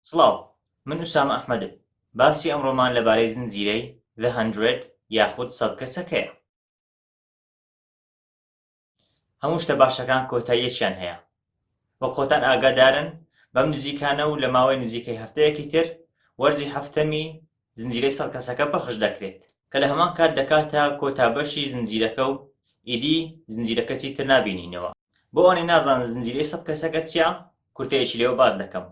سڵاو، من ئوسامە ئەحمەدم، باسی ئەمڕۆمان لەبارەی زنجیرەی The Hundred یاخود سەت کەسەکەیە. هەموو شتە باشەکان کۆتاییەکیان هەیە. وەک خۆتان ئاگادارن بەم نزیکانە و لە ماوەی نزیکەی هەفتەیەکی تر وەرزی حەفتەمی زنجیرەی سەت کەسەکە پەخش دەکرێت، کە لە هەمان کات دەکاتە کۆتا بەشی زنجیرەکە و ئیدی زنجیرەکە چیتر نابینینەوە. بۆ ئەوانەی نازانن زنجیرەی سەت کەسەکە چییە، کورتەیەکی لێوە باس دەکەم.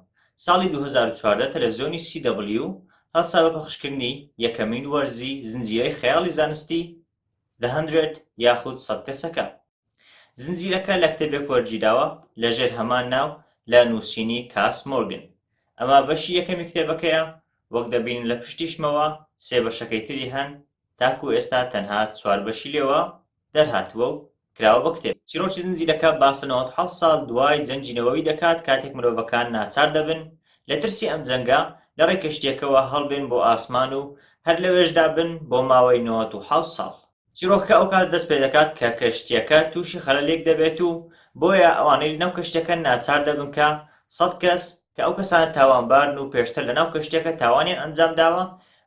ساڵی 2014 تەلەفزیۆنی CW هەڵسا بە پەخشکردنی یەکەمین وەرزی زنجیرەی خەیاڵی زانستی The Hundred یاخود سەت کەسەکە. زنجیرەکە لە کتێبێک وەرگیراوە لە ژێر هەمان ناو لە نووسینی کاس مۆرگن. ئەمە بەشی یەکەمی کتێبەکەیە، وەک دەبینن لە پشتیشمەوە سێ بەشەکەی تری هەن، تاکو ئێستا تەنها چوار بەشی لێوە دەرهاتووە و کراوە بە کتێب. چیرۆکی زنجیرەکە باس لە 97 ساڵ دوای جەنگی نەوەوی دەکات کاتێک مرۆڤەکان ناچار دەبن لە ترسی ئەم جەنگە لە ڕێی کەشتییەکەوە هەڵبێن بۆ ئاسمان و هەر لەوێشدا بن بۆ ماوەی 97 ساڵ. چیرۆکەکە ئەوکات دەست پێدەکات کە کەشتییەکە تووشی خەلەلێک دەبێت و بۆیە ئەوانەی لەناو کەشتییەکەن ناچار دەبن کە سەت کەس کە ئەو کەسانە تاوانبارن و پێشتر لەناو کەشتییەکە تاوانیان ئەنجامداوە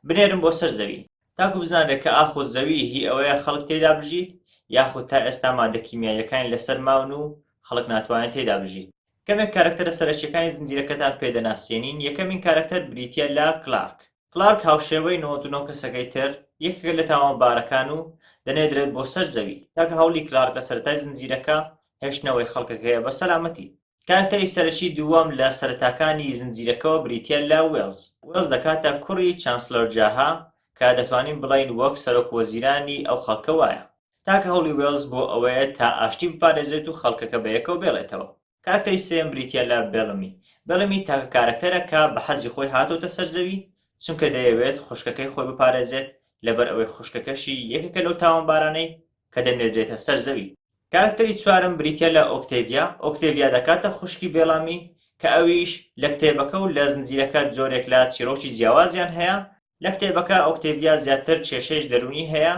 بنێرن بۆ سەر زەوی تاکو بزانرێت کە ئاخۆ زەوی هی ئەوەیە خەڵک تێیدا بژیت یاخود تا ئێستا مادە کیمیاییەکانی لەسەر ماون و خەڵک ناتوانێت تێیدا بژیت. کەمێک کارەکتەرە سەرەکییەکانی زنجیرەکەتان پێ دەناسێنین، یەکەمین کارەکتەر بریتییە لە کلارک. کلارک هاوشێوەی 99 کەسەکەی تر یەکێکە لە تاوانبارەکان و دەنێردرێت بۆ سەر زەوی. تاکە هەوڵی کلارک لە سەرەتای زنجیرەکە هێشتنەوەی خەڵکەکەیە بە سەلامەتی. کارەکتەری سەرەکی دووەم لە سەرەتاکانی زنجیرەکەوە بریتییە لە وێڵز. وێڵز دەکاتە کوڕی چانسلۆر جاها کە دەتوانین بڵێین وەک سەرۆک وەزیرانی ئەو خەڵکە وایە. تاکە هەوڵی وێڵز بۆ ئەوەیە تا ئاشتی بپارێزێت و خەڵکەکە بەیەکەوە بێڵێتەوە. کارەکتەری سێیەم بریتییە لە بێڵمی. بێڵمی تاکە کارەکتەرە کە بە حەزی خۆی هاتۆتە سەر زەوی، چونکە دەیەوێت خوشکەکەی خۆی بپارێزێت، لەبەر ئەوەی خوشکەکەشی یەکێکە لەو تاوانبارانەی کە دەنێردرێتە سەر زەوی. کارەکتەری چوارەم بریتییە لە ئۆکتێڤیا، ئۆکتێڤیا دەکاتە خوشکی بێڵامی، کە ئەویش لە کتێبەکە و لە زنجیرەکە جۆرێک لە چیڕۆکی جیاوازیان هەیە، لە کتێبەکە ئۆکتێڤیا زیاتر کێشەی دەروونی هەیە،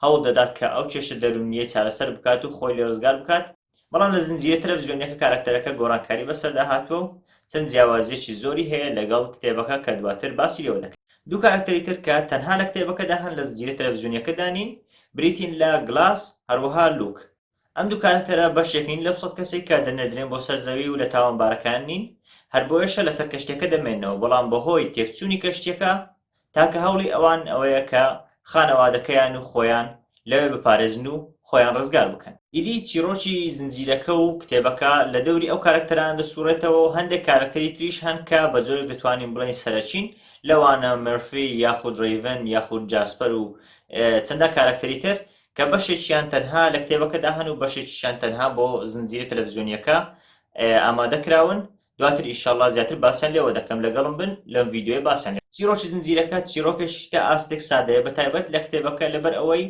هەوڵ دەدات کە ئەو کێشە دەروونییەی چارەسەر بکات و خۆی لێ ڕزگار بکات، بەڵام لە زنجیرە تەلەفزیۆنییەکە کارەکتەرەکە گۆڕانکاری بەسەردا هاتووە و چەند جیاوازییەکی زۆری هەیە لەگەڵ کتێبەکە کە دواتر باسی لێوە دەکەین. دوو کارەکتەری تر کە تەنها لە کتێبەکەدا هەن لە زنجیرە تەلەفزیۆنییەکەدا نین بریتین لە گلاس هەروەها لوک. ئەم دوو کارەکتەرە بەشێک نین لەو سەت کەسەی کە دەنێردرێن بۆ سەر زەوی و لە تاوانبارەکان نین، هەر بۆیەشە لەسەر کەشتیەکە دەمێننەوە، بەڵام بەهۆی تێکچوونی کەشتیەکە تاکە هەوڵی ئەوان ئەوەیە کە خانەوادەکەیان و خۆیان لەوێ بپارێزن و خۆیان ڕزگار بکەن. ئیدی چیڕۆکی زنجیرەکە و کتێبەکە لە دەوری ئەو کارەکتەرانە دەسوڕێتەوە و هەندێک کارەکتەری تریش هەن کە بە جۆرێک دەتوانین بڵێین سەرەکین، لەوانە مێرفی یاخود ڕەیڤن یاخود جاسپەر و چەندان کارەکتەری تر کە بەشێکیان تەنها لە کتێبەکەدا هەن و بەشێکیشیان تەنها بۆ زنجیرە تەلەفزیۆنیەکە ئامادە کراون دواتر ئیشەڵا زیاتر باسیان لێوە دەکەم لەگەڵم بن لەم ڤیدیۆیە باسیان لێ چیرۆکی زنجیرەکە چیرۆکێکی تا ئاستێک سادەیە بە تایبەت لە کتێبەکە لەبەر ئەوەی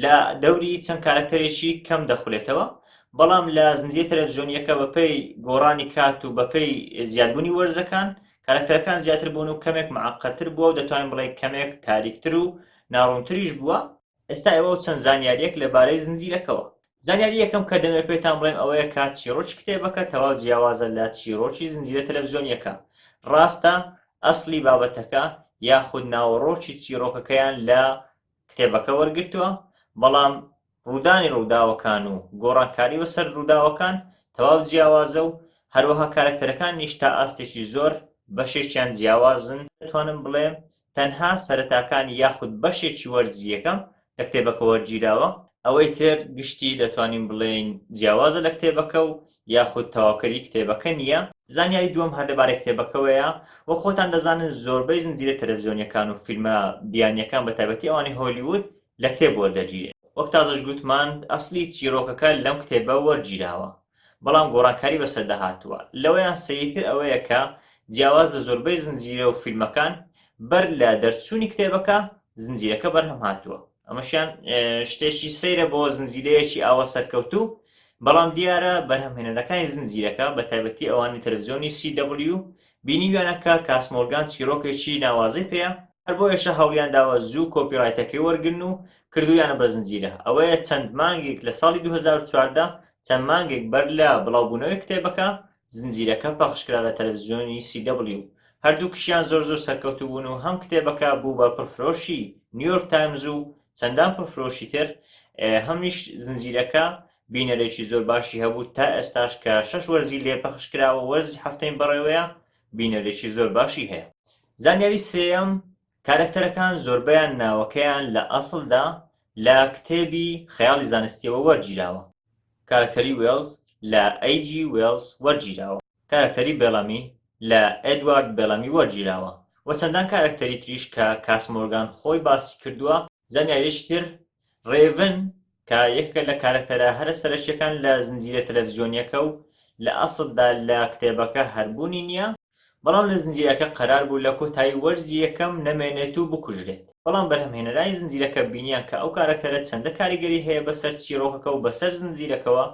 لە دەوری چەند کارەکتەرێکی کەم دەخولێتەوە بەڵام لە زنجیرە تەلەفزیۆنیەکە بەپێی گۆڕانی کات و بەپێی زیادبوونی وەرزەکان کارەکتەرەکان زیاتر بوون و کەمێک معقدتر بووە و دەتوانین بڵێ کەمێک تاریکتر و ناڕوونتریش بووە ئێستا ئێوە و چەند زانیارییەک لەبارەی زنجیرەکەوە. زانیاری یەکەم کە دەمەوێت پێتان بڵێم ئەوەیە کە چیڕۆکی کتێبەکە تەواو جیاوازە لە چیڕۆکی زنجیرە تەلەفزیۆنییەکە. ڕاستە ئەسڵی بابەتەکە یاخود ناوەڕۆکی چیڕۆکەکەیان لە کتێبەکە وەرگرتووە، بەڵام ڕوودانی ڕووداوەکان و گۆڕانکاری بەسەر ڕووداوەکان تەواو جیاوازە و هەروەها کارەکتەرەکانیش تا ئاستێکی زۆر بەشێکیان جیاوازن، دەتوانم بڵێم تەنها سەرەتاکانی یاخود بەشێکی وەرزی یەکەم لە کتێبەکە وەرگیراوە، ئەوەی تر گشتی دەتوانین بڵێین جیاوازە لە کتێبەکە و یاخود تەواوکەری کتێبەکە نییە. زانیاری دووەم هەر لەبارەی کتێبەکەوەیە، وەک خۆتان دەزانن زۆربەی زنجیرە تەلەفزیۆنییەکان و فیلمە بیانییەکان بەتایبەتی ئەوانەی هۆلیوود لە کتێب وەردەگیرێن، وەک تازەش گوتمان ئەسڵی چیڕۆکەکە لەم کتێبە وەرگیراوە، بەڵام گۆڕانکاری بەسەردا هاتووە، لەوەیان سەیرتر ئەوەیە کە جیاواز لە زۆربەی زنجیرە و فیلمەکان بەر لە دەرچوونی کتێبەکە زنجیرەکە بەرهەم هاتووە، ئەمەشیان شتێکی سەیرە بۆ زنجیرەیەکی ئاوا سەرکەوتوو، بەڵام دیارە بەرهەمهێنەرەکانی زنجیرەکە بە تایبەتی ئەوانی تەلەفزیۆنی CW بینیویانە کە کاس مۆرگان چیرۆکێکی ناوازەی پێیە، هەر بۆیەشە هەوڵیان داوە زوو copyright ەکەی وەرگرن و کردوویانە بە زنجیرە، ئەوەیە چەند مانگێک لە ساڵی 2014 چەند مانگێک بەر لە بڵاوبوونەوەی کتێبەکە زنجیرەکە پەخشکرا لە تەلەفزیۆنی CW. هەردووکشیان زۆر زۆر سەرکەوتوو بوون و هەم کتێبەکە بوو بە پڕفرۆشی نیویۆرک تایمز و چەندان پڕفرۆشی تر، هەمیش زنجیرەکە بینەرێکی زۆر باشی هەبوو تا ئێستاش کە شەش وەرزی لێ پەخش کراوە وەرزی حەفتەیم بەڕێوەیە بینەرێکی زۆر باشی هەیە. زانیاری سێیەم، کارەکتەرەکان زۆربەیان ناوەکەیان لە ئەسڵدا لە کتێبی خەیاڵی زانستییەوە وەرگیراوە. کارەکتەری وێڵز لە ئەی جی وێڵز وەرگیراوە. کارەکتەری بێڵامی لە ئێدوارد بێڵامی وەرگیراوە و چەندان کارەکتەری تریش کە کاس مۆرگان خۆی باسی کردووە. زانیاریی تر، ڕێڤن کە یەکێکە لە کارەکتەرە هەرە سەرەکییەکان لە زنجیرە تەلەفزیۆنییەکە و لە ئەسڵدا لە کتێبەکە هەر بوونی نییە، بەڵام لە زنجیرەکە قەرار بوو لە کۆتایی وەرزی یەکەم نەمێنێت و بکوژرێت، بەڵام بەرهەمهێنەرانی زنجیرەکە بینیان کە ئەو کارەکتەرە چەندە کاریگەری هەیە بەسەر چیڕۆکەکە و بەسەر زنجیرەکەوە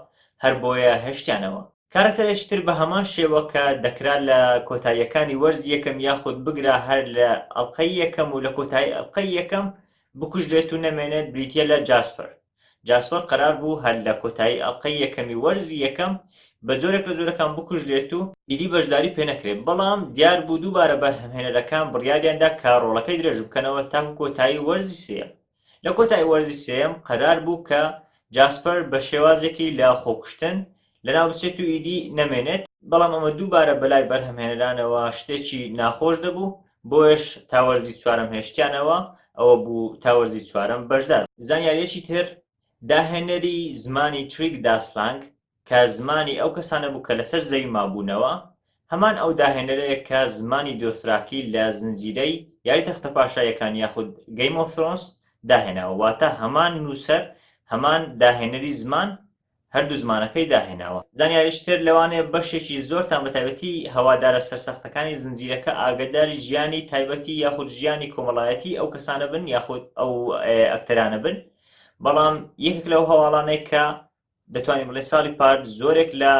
هەر بۆیە هێشتیانەوە. کارەکتەرێکی تر بە هەمان شێوە کە دەکرا لە کۆتاییەکانی وەرزی یەکەم یاخود بگرە هەر لە ئەڵقەی یەکەم و لە کۆتایی ئەڵقەی یەکەم بکوژرێت و نەمێنێت بریتییە لە جاسپەر. جاسپەر قەرار بوو هەر لە کۆتایی ئەڵقەی یەکەمی وەرزی یەکەم بە جۆرێک لە جۆرەکان بکوژرێت و ئیدی بەشداری پێ نەکرێت، بەڵام دیار بوو دووبارە بەرهەمهێنەرەکان بڕیاریان دا کە ڕۆڵەکەی درێژ بکەنەوە تاکو کۆتایی وەرزی سێیەم. لە کۆتایی وەرزی سێیەم قەرار بوو کە جاسپەر بە شێوازێکی لە خۆکوشتن لەناو بچێت و ئیدی نەمێنێت، بەڵام ئەمە دووبارە بەلای بەرهەمهێنەرانەوە شتێکی ناخۆش دەبوو، بۆیەش تا وەرزی چوارەم هێشتیانەوە، ئەوە بوو تا وەرزی چوارەم بەشدار بوو. زانیارییەکی تر، داهێنەری زمانی تریک داسلانگ کە زمانی ئەو کەسانە بوو کە لەسەر زەوی مابوونەوە، هەمان ئەو داهێنەرەیە کە زمانی دۆثراکی لە زنجیرەی یاری تەختە پاشاییەکان یاخود Game of Thrones داهێناوە، واتە هەمان نووسەر، هەمان داهێنەری زمان هەردوو زمانەکەی داهێناوە. زانیاریی تر، لەوانەیە بەشێکی زۆرتان بەتایبەتی هەوادارە سەرسەختەکانی زنجیرەکە ئاگەداری ژیانی تایبەتی یاخود ژیانی کۆمەڵایەتی ئەو کەسانە بن یاخود ئەو ئەکتەرانە بن، بەڵام یەکێک لەو هەواڵانەی کە دەتوانین بڵێین ساڵی پار زۆرێک لە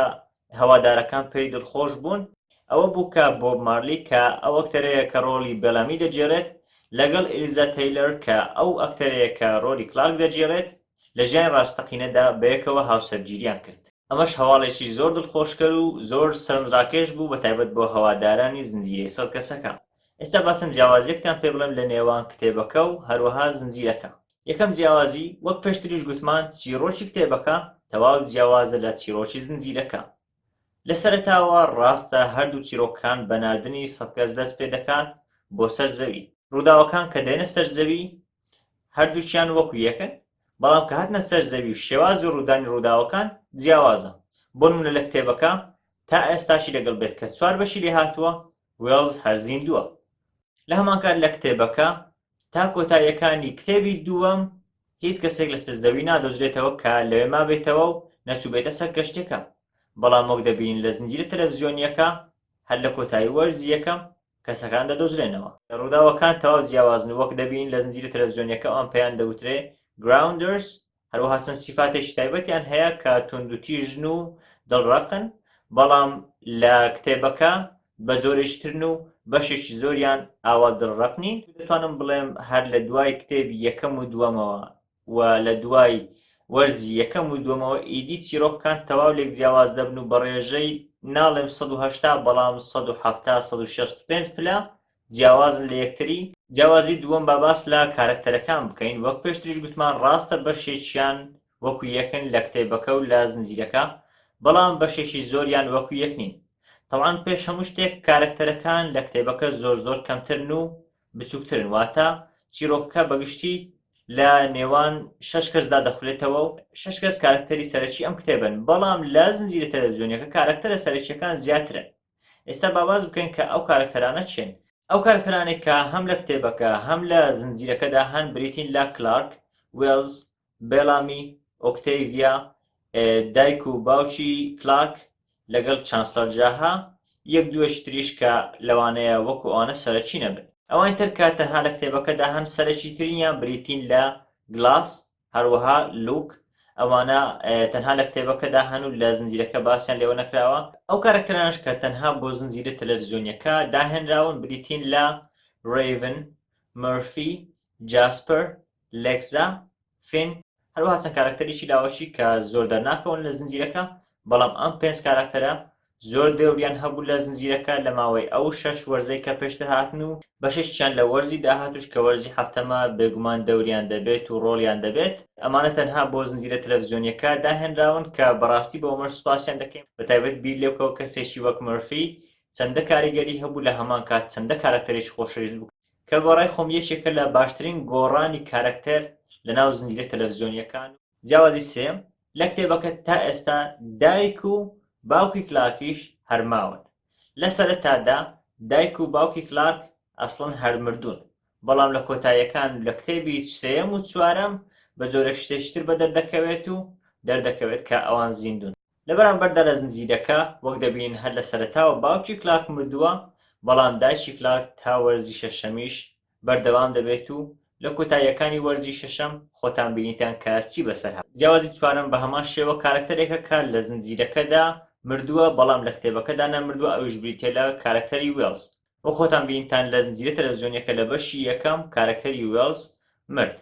هەوادارەکان پێی دڵخۆش بوون ئەوە بوو کە بۆب مارلی کە ئەو ئەکتەرەیە کە ڕۆڵی بێلامی دەگێڕێت لەگەڵ ئێلیزا تەیلەر کە ئەو ئەکتەرەیە کە ڕۆڵی کلارک دەگێڕێت لە ژیانی ڕاستەقینەدا بەیەکەوە هاوسەرگیریان کرد. ئەمەش هەواڵێکی زۆر دڵخۆشکەر و زۆر سەرنجڕاکێش بوو بەتایبەت بۆ هەوادارانی زنجیرەی سەد کەسەکە. ئێستا با چەند جیاوازیەکتان پێ بڵێم لە نێوان کتێبەکە و هەروەها زنجیرەکە. یەکەم جیاوازی، وەک پێشتریش گوتمان چیڕۆکی کتێبەکە تەواو جیاوازە لە چیڕۆکی زنجیرەکە. لە سەرەتاوە ڕاستە هەردوو چیڕۆکەکان بە ناردنی سەدکەس دەست پێ دەکات بۆ سەر زەوی. ڕووداوەکان کە دێنە سەر زەوی هەردووکیان وەکو یەکن، بەڵام کە هاتنە سەر زەوی و شێوازی ڕوودانی ڕووداوەکان جیاوازە. بۆ نمونە لە کتێبەکە تا ئێستاشی لەگەڵ بێت کە چوار بەشی لێ هاتووە وێڵز هەر زیندووە. لە هەمانکات لە کتێبەکە تا کۆتاییەکانی کتێبی دووەم هیچ کەسێک لەسەر زەوی نادۆزرێتەوە کە لەوێ مابێتەوە و نەچووبێتە سەر کەشتیەکە، بەڵام وەک دەبینین لە زنجیرە تەلەفزیۆنییەکە هەر لە کۆتایی وەرزی یەکەم کەسەکان دەدۆزرێنەوە. ڕووداوەکان تەواو جیاوازن و وەک دەبینین لە زنجیرە تەلەفزیۆنییەکە ئەوان پێیان دەوترێ Grounders هەروەها چەند سیفاتێکی تایبەتیان هەیە کە توندوتیژن و دڵڕەقن، بەڵام لە کتێبەکە بە جۆرێکی ترن و بەشێکی زۆریان ئاوا دڵڕەق نین. دەتوانم بڵێم هەر لە دوای کتێبی یەکەم و دووەمەوە و لە دوای وەرزی یەکەم و دووەمەوە ئیدی چیرۆکەکان تەواو لێک جیاواز دەبن و بە ڕێژەی ناڵێم 180 بەڵام 170 165 پلە جیاوازن لە یەکتری. جیاوازی دووەم با باس لە کارەکتەرەکان بکەین، وەک پێشتریش گوتمان ڕاستە بەشێکیان وەکو یەکن لە کتێبەکە و لە زنجیرەکە، بەڵام بەشێکی زۆریان وەکو یەک نین. تەبعەن پێش هەموو شتێک کارەکتەرەکان لە کتێبەکە زۆر زۆر کەمترن و بچووکترن، واتە چیرۆکەکە بەگشتی لە نێوان شەش کەسدا دەخولێتەوە و شەش کەس کارەکتەری سەرەکی ئەم کتێبەن، بەڵام لە زنجیرە تەلەڤزیۆنیەکە کارەکتەرە سەرەکیەکان زیاترن. ئێستا با باس بکەین کە ئەو کارەکتەرانە کێن. ئەو کارەکتەرانەی کە هەم لە کتێبەکە هەم لە زنجیرەکەدا هەن بریتین لە کلارک، وێڵز، بێلامی، ئۆکتەیڤیا، دایک و باوکی کلارک لەگەڵ چانسلەر جاها، یەک دووێکی تریش کە لەوانەیە وەکو ئەوانە سەرەکی نەبن. ئەوانی تر کە تەنها لە کتێبەکەدا هەن سەرەکیترینیان بریتین لە گلاس، هەروەها لوک، ئەوانە تەنها لە کتێبەکەدا هەن و لە زنجیرەکە باسیان لێوە نەکراوە. ئەو کارەکتەرانەش کە تەنها بۆ زنجیرە تەلەڤزیۆنییەکە داهێنراون بریتین لە ڕەیڤن، مێرفی، جاسپەر، لێکزا، فین، هەروەها چەند کارەکتەرێکی لاوەکی کە زۆر دەرناکەون لە زنجیرەکە، بەڵام ئەم پێنج کارەکتەرە زۆر دەوریان هەبوو لە زنجیرەکە لە ماوەی ئەو شەش وەرزەی کە پێشتر هاتن و بەشێکیان لە وەرزی داهاتووش کە وەرزی حەفتەمە بێگومان دەوریان دەبێت و ڕۆڵیان دەبێت. ئەمانە تەنها بۆ زنجیرە تەلەفزیۆنیەکە داهێنراون کە بەڕاستی بۆ ئەمەش سوپاسیان دەکەین بەتایبەت بیر لێبکەوە کەسێکی وەک مەرفی چەندە کاریگەری هەبوو لە هەمان کات چەندە کارەکتەرێکی خۆشەویست بوو کە بەڕای خۆم یەکێکە لە باشترین گۆڕانی کارەکتەر لەناو زنجیرە تەلەفزیۆنیەکان. جیاوازی سێیەم، لە کتێبەکە تا ئێستا دایک و باوکی کلارکیش هەر ماون. لە سەرەتادا دایک و باوکی کلارک ئەسڵەن هەر مردوون، بەڵام لە کۆتاییەکان و لە کتێبی سێیەم و چوارەم بە جۆرێک شتێکی تر بەدەر دەکەوێت و دەردەکەوێت کە ئەوان زیندوون. لە بەرامبەردا لە زنجیرەکە وەک دەبینین هەر لە سەرەتاوە باوکی کلارک مردووە، بەڵام دایکی کلارک تا وەرزی شەشەمیش بەردەوام دەبێت و لە کۆتاییەکانی وەرزی شەشەم خۆتان بینیتان کە چی بەسەر هات. جیاوازی چوارەم بە هەمان شێوە کارەکتەرێکە کە لە زنجیرەکەدا مردووە بەڵام لە کتێبەکەدا نەمردووە ئەویش بریتیە لە کارەکتەری وێڵز. وەک خۆتان بینیتان لە زنجیرە تەلەفزیۆنیەکە لە بەشی یەکەم کارەکتەری وێڵز مرد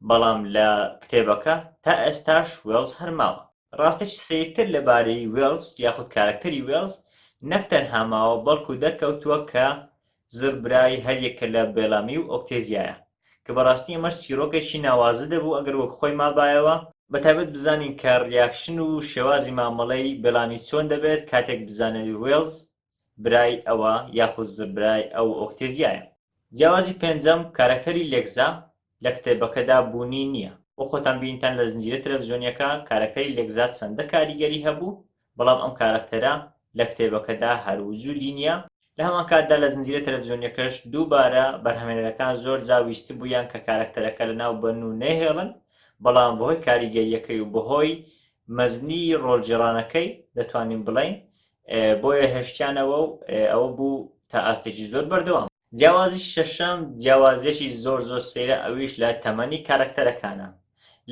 بەڵام لە کتێبەکە تا ئێستاش وێڵز هەر ماوە. ڕاستێکی سەیرتر لەبارەی وێڵز یاخود کارەکتەری وێڵز نەک تەنها ماوە بەڵکو دەرکەوتووە کە زڕبرای هەریەکە لە بێلامی و ئۆکتێڤیایە کە بەڕاستی ئەمەش چیڕۆکێکی ناوازە دەبوو ئەگەر وەک خۆی مابایەوە، بەتایبەت بزانین کە reaction و شێوازی مامەڵەی بێلامی چۆن دەبێت کاتێک بزانێت وێڵز برای ئەوە یاخود زڕبرای ئەو ئۆکتێڤیایە. جیاوازی پێنجەم، کارەکتەری لێکزا لە کتێبەکەدا بوونی نییە. وەک خۆتان بینیتان لە زنجیرە تەلەفزیۆنییەکە کارەکتەری لێکزا چەندە کاریگەری هەبوو، بەڵام ئەم کارەکتەرە لە کتێبەکەدا هەر وجودی نییە. لە هەمان کاتدا لە زنجیرە تەلەفزیۆنییەکەش دووبارە بەرهەمهێنەرەکان زۆر جار ویستبوویان کە کارەکتەرەکە لەناو بەن و نەیهێڵن، بەڵام بەهۆی کاریگەرییەکەی و بەهۆی مەزنی ڕۆڵگێڕانەکەی دەتوانین بڵێین بۆیە هێشتیانەوە و ئەوە بوو تا ئاستێکی زۆر بەردەوام. جیاوازی شەشەم جیاوازیەکی زۆر زۆر سەیرە ئەویش لە تەمەنی کارەکتەرەکانە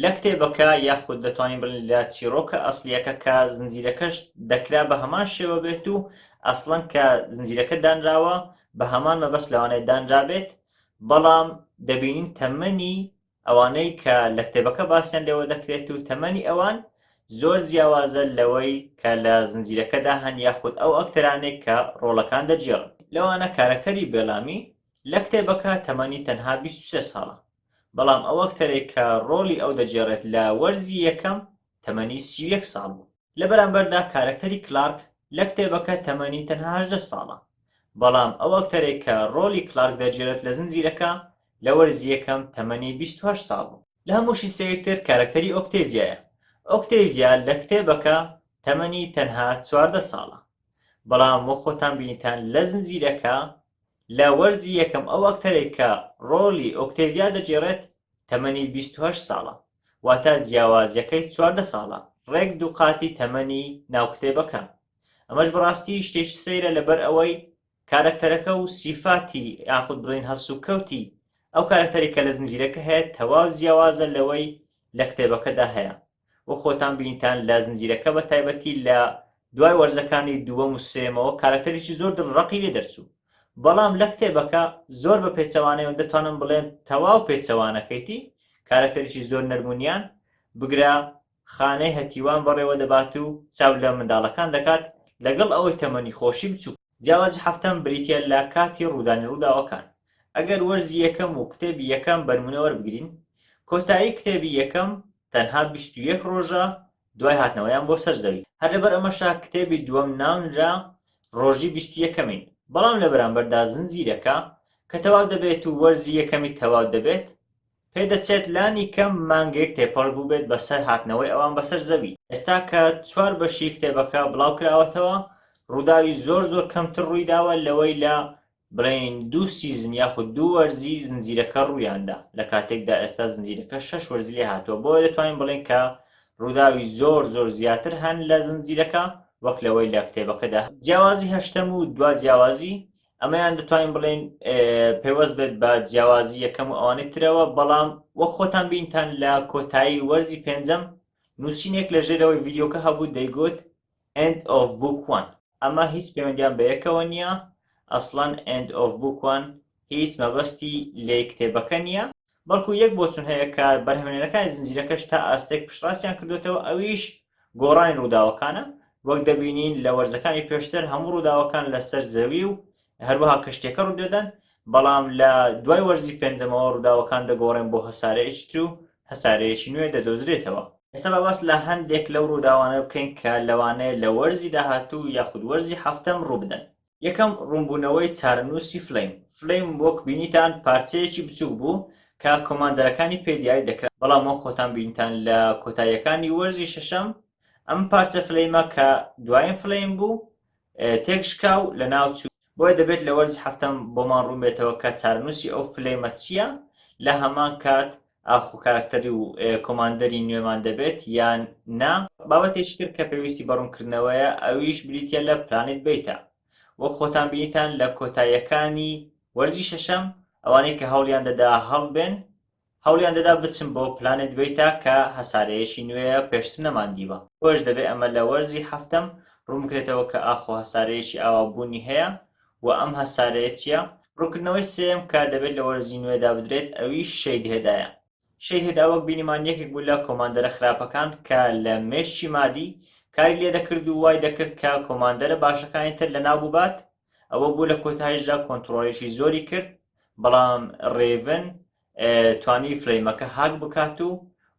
لە کتێبەکە یاخود دەتوانین بڵێین لە چیڕۆکە ئەسڵیەکە کە زنجیرەکەش دەکرا بە هەمان شێوە بێت و ئەسڵەن کە زنجیرەکە دانراوە بە هەمان مەبەست لەوانەیە دانرابێت بەڵام دەبینین تەمەنی ئەوانەی کە لە کتێبەکە باسیان لێوە دەکرێت و تەمەنی ئەوان زۆر جیاوازە لەوەی کە لە زنجیرەکەدا هەن یاخود ئەو ئەکتەرانەی کە ڕۆڵەکان دەگێڕن. لەوانە کارەکتەری بێلامی لە کتێبەکە تەمەنی تەنها 23 ساڵە، بەڵام ئەو ئەکتەرەی کە ڕۆڵی ئەو دەگێڕێت لە وەرزی یەکەم تەمەنی 31 ساڵ بوو. لە بەرامبەردا کارەکتەری کلارک لە کتێبەکە تەمەنی تەنها 18 ساڵە، بەڵام ئەو ئەکتەرەی کە ڕۆڵی کلارک دەگێڕێت لە زنجیرەکە لە وەرزی یەکەم تەمەنی 28 ساڵ بوو. لە هەمووشی سەیرتر کارەکتەری ئۆکتێڤیایە. ئۆکتێڤیا لە کتێبەکە تەمەنی تەنها 14 ساڵە، بەڵام وەک خۆتان بینیتان لە زنجیرەکە لە وەرزی یەکەم ئەو ئەکتەرەی کە ڕۆڵی ئۆکتێڤیا دەگێڕێت تەمەنی 28 ساڵە، واتە جیاوازیەکەی 14 ساڵە، ڕێک دووقاتی تەمەنی ناو کتێبەکە. ئەمەش بەڕاستی شتێکی سەیرە لەبەر ئەوەی کارەکتەرەکە و سیفاتی یاخود بڵێین هەڵسوکەوتی ئەو کارەکتەری کە لە زنجیرەکە هەیە تەواو جیاوازە لەوەی لە کتێبەکەدا هەیە وەک خۆتان بینیتان لە زنجیرەکە بە تایبەتی لە دوای وەرزەکانی دووەم و سێیەمەوە کارەکتەرێکی زۆر دڵڕەقی لێ دەرچوو بەڵام لە کتێبەکە زۆر بە پێچەوانەیەوە دەتوانم بڵێم تەواو پێچەوانەکەیتی کارەکتەرێکی زۆر نەرمونیان بگرە خانەی هەتیوان بەڕێوە دەبات و چاو لە منداڵەکان دەکات لەگەڵ ئەوەی تەمەنی خۆشی بچووکە. جیاوازی حەفتەم بریتیە لە کاتی ڕوودانی ڕووداوەکان. ئەگەر وەرزی یەکەم و کتێبی یەکەم بەنموونە وەربگرین، کۆتایی کتێبی یەکەم تەنها 21 ڕۆژە دوای هاتنەوەیان بۆ سەر زەوی. هەر لەبەر ئەمەشە کتێبی دووەم ناونرا ڕۆژی بیست و یەکەمین، بەڵام لە بەرامبەردا زنجیرەکە کە تەواو دەبێت و وەرزی یەکەمی تەواو دەبێت، پێدەچێت لانی کەم مانگێک تێپەڕ بووبێت بەسەر هاتنەوەی ئەوان بەسەر زەوی. ئێستا کە چوار بەشی کتێبەکە بڵاو کراوەتەوە، ڕووداوی زۆر زۆر کەمتر ڕوویداوە لەوەی لە بڵێین دوو season یاخود دوو وەرزی زنجیرەکە ڕوویاندا، لە کاتێکدا ئێستا زنجیرەکە شەش وەرزی لێ هاتووە، بۆیە دەتوانین بڵێین کە ڕووداوی زۆر زۆر زیاتر هەن لە زنجیرەکە وەک لەوەی لە کتێبەکەدا. جیاوازی هەشتەم و دوا جیاوازی ئەمەیان دەتوانین بڵێین پەیوەست بێت بە جیاوازی یەکەم و ئەوانەی ترەوە بەڵام وەک خۆتان بینتان لە کۆتایی وەرزی پێنجەم نووسینێک لە ژێرەوەی ڤیدیۆکە هەبوو دەیگوت End of Book One ئەمە هیچ پەیوەندیان بە یەکەوە نییە ئەسڵەن End of Book One هیچ مەبەستی لێ کتێبەکە نییە بەڵکو یەک بۆچون هەیە کە بەرهەمهێنەرەکانی زنجیرەکەش تا ئاستێک پشتڕاستیان کردوێتەوە ئەویش گۆڕانی ڕووداوەکانە. وەک دەبینین لە وەرزەکانی پێشتر هەموو ڕووداوەکان لەسەر زەوی و هەروەها کەشتیەکە ڕوودەدەن، بەڵام لە دوای وەرزی پێنجەمەوە ڕووداوەکان دەگۆڕێن بۆ هەسارەیەکی تر و هەسارەیەکی نوێ دەدۆزرێتەوە. ئێستا با باس لە هەندێک لەو ڕووداوانە بکەین کە لەوانەیە لە وەرزی داهاتوو یاخود وەرزی حەفتەم ڕووبدەن. یەکەم، ڕوونبوونەوەی چارەنووسی فلەیم. فلەیم وەک بینیتان پارچەیەکی بچووک بوو کە کۆماندەرەکانی پێ دیاری دەکرا، بەڵام وەک خۆتان بینیتان لە کۆتاییەکانی وەرزی شەشەم ئەم پارچە فلەیمە کە دوایین فلەیم بوو تێکشکا و لەناو چوو، بۆیە دەبێت لە وەرزی حەفتەم بۆمان ڕوون بێتەوە کە چارەنووسی ئەو فلەیمە چییە، لە هەمان کات ئاخۆ کارەکتەری و کۆماندەری نوێمان دەبێت یان نا. بابەتێکی تر کە پێویستی بە ڕوونکردنەوەیە ئەویش بریتییە لە پلانێت بێتا. وەک خۆتان بینیتان لە کۆتاییەکانی وەرزی شەشەم ئەوانەی کە هەوڵیان دەدا هەڵبێن هەوڵیان دەدا بچن بۆ پلانێت بێتا کە هەسارەیەکی نوێیە پێشتر نەماندیوە. بۆیەش دەبێ ئەمە لە وەرزی حەفتەم ڕوون بکرێتەوە کە ئاخۆ هەسارەیەکی ئاوا بوونی هەیە و ئەم هەسارەیە چییە؟ ڕوونکردنەوەی سێیەم کە دەبێت لە وەرزی نوێدا بدرێت ئەویش شەیدهێدایە. شەیدهێدا وەک بینیمان یەکێک بوو لە کۆماندەرە خراپەکان کە لە مێشکی مادی کاری لێدەکرد و وای دەکرد کە کۆماندەرە باشەکانی تر لەناو ببات، ئەوە بوو لە کۆتایشدا کۆنتڕۆڵێکی زۆری کرد، بەڵام ڕێڤن توانی فلەیمەکە هاک بکات و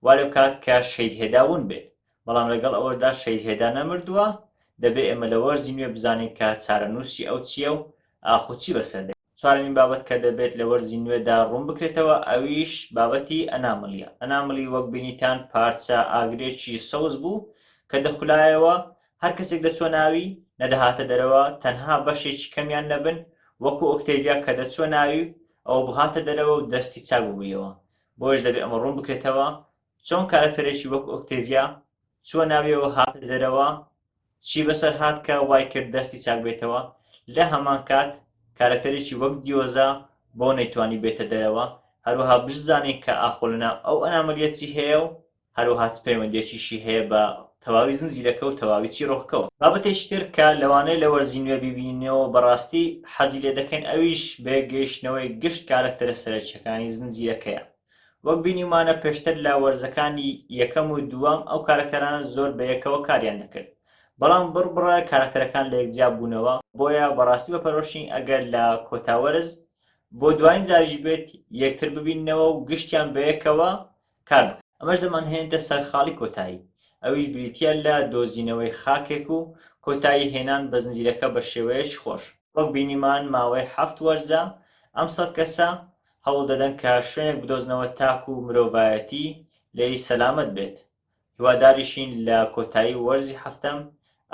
وا لێ بکات کە شەیدهێدا ون بێت، بەڵام لەگەڵ ئەوەشدا شەیدهێدا نەمردووە، دەبێ ئێمە لە وەرزی نوێ بزانین کە چارەنووسی ئەو چییە و ئاخۆ چی بەسەر دێت. چوارەمین بابەت کە دەبێت لە وەرزی نوێدا ڕوون بکرێتەوە ئەویش بابەتی ئەنامڵیە. ئەنامڵی وەک بینیتان پارچە ئاگرێکی سەوز بوو کە دەخولایەوە، هەر کەسێک دەچووە ناوی نەدەهاتە دەرەوە، تەنها بەشێکی کەمیان نەبن وەکو ئۆکتێڤیا کە دەچووە ناوی ئەوە بوو هاتە دەرەوە و دەستی چاک ببوویەوە. بۆیەش دەبێت ئەمە ڕوون بکرێتەوە چۆن کارەکتەرێکی وەک ئۆکتێڤیا چووە ناویەوە هاتە دەرەوە، چی بەسەر هات کە وای کرد دەستی چاک بێتەوە، لە هەمان کات کارەکتەرێکی وەک دیۆزا بۆ نەیتوانی بێتە دەرەوە، هەروەها بشزانین کە ئاخۆ لەناو ئەو ئەنامەلیە چی هەیە و هەروەها چ پەیوەندیەکیشی هەیە بە تەواوی زنجیرەکە و تەواوی چیڕۆکەکەوە. بابەتێکی تر کە لەوانەیە لە وەرزی نوێ بیبینینەوە بەڕاستی حەزی لێ دەکەین ئەویش بەیەکگەیشتنەوەی گشت کارەکتەرە سەرەکیەکانی زنجیرەکەیە. وەک بینیومانە پێشتر لە وەرزەکانی یەکەم و دووەم ئەو کارەکتەرانە زۆر بەیەکەوە کاریان دەکرد بەڵام بڕ بڕە کارەکتەرەکان لەیەک جیا بوونەوە بۆیە بەڕاستی بە پەرۆشین ئەگەر لە کۆتا وەرز بۆ دوایین جاریش بێت یەکتر ببیننەوە و گشتیان بەیەکەوە کار بکەن. ئەمەش دەمانهێنێتە سەر خاڵی کۆتایی ئەویش بریتییە لە دۆزینەوەی خاکێک و کۆتایی هێنان بە زنجیرەکە بە شێوەیەکی خۆش. وەک بینیمان ماوەی حەفت وەرزە ئەم سەت کەسە هەوڵ دەدەن کە شوێنێک بدۆزنەوە تاکو مرۆڤایەتی لێی سەلامەت بێت. هیواداریشین لە کۆتایی وەرزی حەفتەم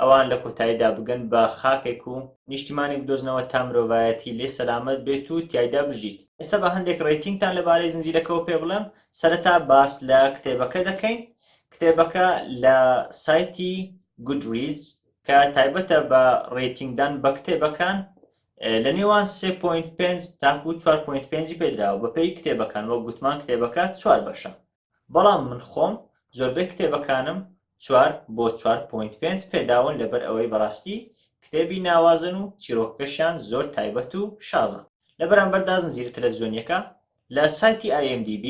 ئەوان لە کۆتاییدا بگەن بە خاکێک و نیشتیمانێک بدۆزنەوە تا مرۆڤایەتی لێ سەلامەت بێت و تیایدا بژیت. ئێستا با هەندێک ڕەیتینگتان لەبارەی زنجیرەکەوە پێ بڵێم. سەرەتا باس لە کتێبەکە دەکەین. کتێبەکە لە سایتی Goodreads کە تایبەتە بە ڕەیتینگدان بە کتێبەکان لە نێوان 3.5 تاکو 4.5 پێدراوە بەپێی کتێبەکان وەک گوتمان کتێبەکە چوار بەشە بەڵام من خۆم زۆربەی کتێبەکانم چوار بۆ 4.5 پێداون لەبەر ئەوەی بەڕاستی کتێبی ناوازن و چیرۆکەکەشیان زۆر تایبەت و شازە لە بەرامبەردا زنجیرە تەلەفزیۆنیەکە لە سایتی IMDb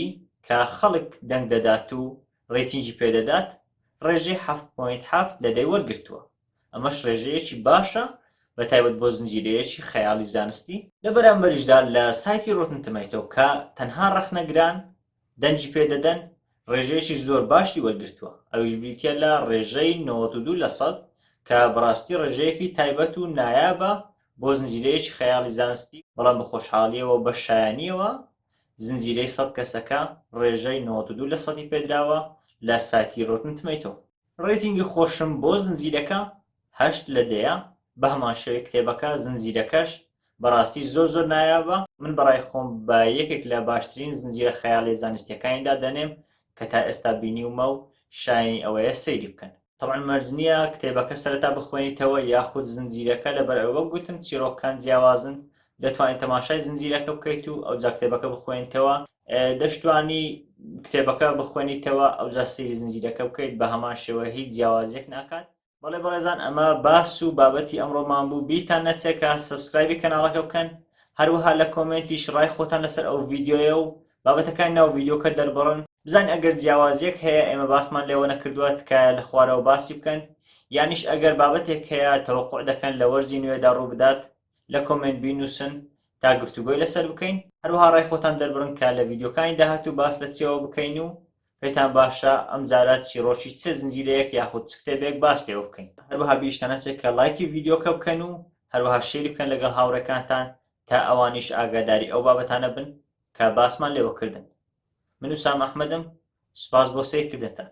کە خەڵک دەنگ دەدات و ڕەیتینگی پێدەدات ڕێژەی 7.7 لە دەی وەرگرتووە ئەمەش ڕێژەیەکی باشە بە تایبەت بۆ زنجیرەیەکی خەیاڵی زانستی. لە بەرامبەریشدا لە سایتی Rotten Tomato کە تەنها ڕەخنەگران دەنگی پێ دەدەن ڕێژەیەکی زۆر باشی وەرگرتووە ئەویش بریتیە لە ڕێژەی 92 لە سەد کە بەڕاستی ڕێژەیەکی تایبەت و نایابە بۆ زنجیرەیەکی خەیاڵی زانستی بەڵام بە خۆشحاڵیەوە بە شایانیەوە زنجیرەی سەت کەسەکە ڕێژەی 92 لە سەدی پێدراوە لە سایتی Rotten Tomato. ڕەیتینگی خۆشم بۆ زنجیرەکە هەشت لە دەیە، بەهەمان شێوەی کتێبەکە زنجیرەکەش بەڕاستی زۆر زۆر نایابە، من بەڕای خۆم بە یەکێک لە باشترین زنجیرە خەیاڵیە زانستیەکانی دادەنێم کە تا ئێستا بینیومە و شایەنی ئەوەیە سەیری بکەن. تەبعەن مەرج نییە کتێبەکە سەرەتا بخوێنیتەوە یاخود زنجیرەکە لەبەر ئەوەی وەک گوتم چیڕۆکەکان جیاوازن دەتوانی تەماشای زنجیرەکە بکەیت و ئەوجا کتێبەکە بخوێنیتەوە دەشتوانی کتێبەکە بخوێنیتەوە ئەوجا سەیری زنجیرەکە بکەیت بە هەمان شێوە هیچ جیاوازیەک ناکات. بەڵێ بەڕێزان ئەمە باس و بابەتی ئەمڕۆمان بوو بیرتان نەچێت کە subscribe ی کەناڵەکە بکەن هەروەها لە کۆمێنتیش ڕای خۆتان لەسەر ئەو ڤیدیۆیە و بابەتەکانی ناو ڤیدیۆکە دەربڕن بزانین ئەگەر جیاوازیەک هەیە ئێمە باسمان لێوە نەکردووە تکایە لە خوارەوە باسی بکەن. یانیش ئەگەر بابەتێک هەیە تەوەقوع دەکەن لە وەرزی نوێدا ڕووبدات لە کۆمێنت بینوسن تا گفتوگۆی لەسەر بکەین. هەروەها ڕای خۆتان دەربڕن کە لە ڤیدیۆکانی داهاتوو باس لە چیەوە بکەین و پێتان باشە ئەم جارە چیڕۆکی چ زنجیرەیەک یاخود چ کتێبێک باس لێوە بکەین. هەروەها بیرتان نەچێت کە ڵایکی ڤیدیۆکە بکەن و هەروەها share ی بکەن لەگەڵ هاوڕێکانتان تا ئەوانیش ئاگاداری ئەو بابەتانە بن کە باسمان لێوە کردن. من ئوسامە ئەحمەدم سوپاس بۆ سەیرکردنتان.